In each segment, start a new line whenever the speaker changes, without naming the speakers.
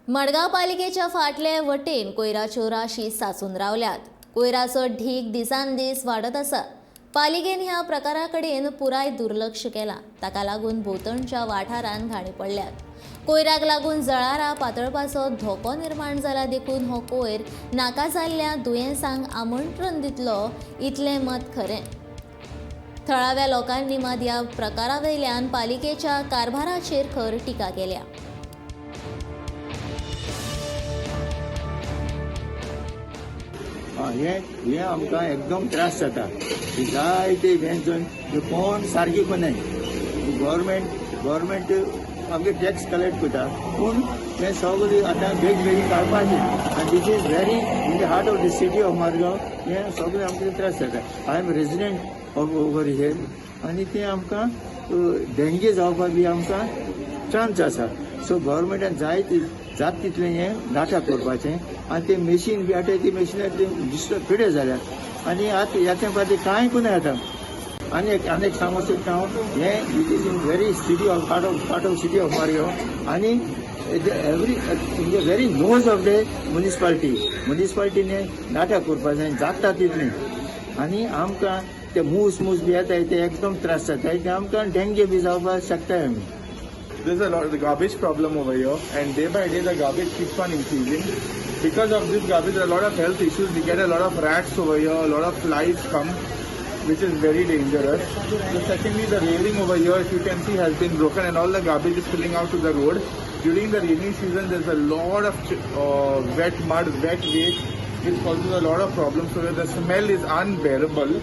मडगांव पालिकेच्या फाटले वटेन कोयराच्यो राशी साचून रावल्यात. कोयराचो ढीग दिसान दीस वाडत आसा. पालिकेन ह्या प्रकारा कडेन पुराय दुर्लक्ष केलां. ताका लागून भोंवतणच्या वाठारांत घाणी पडल्यात. कोयराक लागून जळारां पातळपाचो धोको निर्माण जाला, देखून हो कोयर नाका जाल्ल्या दुयेंसांक आमंत्रण दितलो इतलें मत खरें. थळाव्या लोकांनी मात ह्या प्रकारा वयल्यान पालिकेच्या कारभाराचेर खर टिका केल्या.
आं, हे हे आमकां एकदम त्रास जाता. जायते हें जण कोण सारकी कोनाय. गव्हर्मेंट आमगे टॅक्स कलेक्ट करता, पूण हें सगळें आतां बेगीन बेगीन काडपाचें आनी this is very in the heart of the city of Margao. हें सगळें आमकां त्रास जाता. I am resident of over here आनी तें आमकां डेंग्यू जावपाक बी आमकां चान्स आसा. सो गव्हर्मेंटान जाय जात तितलें हें नाटक करपाचें आनी तें मेशीन बी आतां ती मेशिनां दिसता पिडे जाल्या आनी आतां येता पळय तें कांय कोन्नाय आतां. आनी एक सांगूंक सोदता हांव, हें it is in very city of part of city of Margao आनी every in the very nose of the municipality. मुनिसिपालिटीने नाटक करपाक जाय जाता तितलें. आनी आमकां ते मूस मूस बी येताय, ते एकदम त्रास जाताय. ते आमकां डेंग्यू बी जावपाक शकताय आमी.
There's a lot of the garbage problem over here, and day by day the garbage keeps on increasing. Because of this garbage, there are a lot of health issues. We get a lot of rats over here, a lot of flies come, which is very dangerous. The secondly, the railing over here, if you can see, has been broken and all the garbage is spilling out to the road. During the rainy season, there's a lot of wet mud, wet waste, which causes a lot of problems. So the smell is unbearable,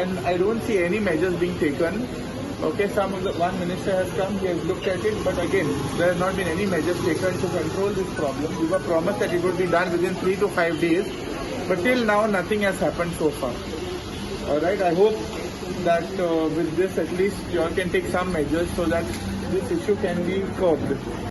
and I don't see any measures being taken. Okay, some of the one minister has come, he has looked at it, but again, there has not been any measures taken to control this problem. We were promised that it would be done within 3 to 5 days, but till now, nothing has happened so far. All right, I hope that with this, at least you all can take some measures so that this issue can be curbed.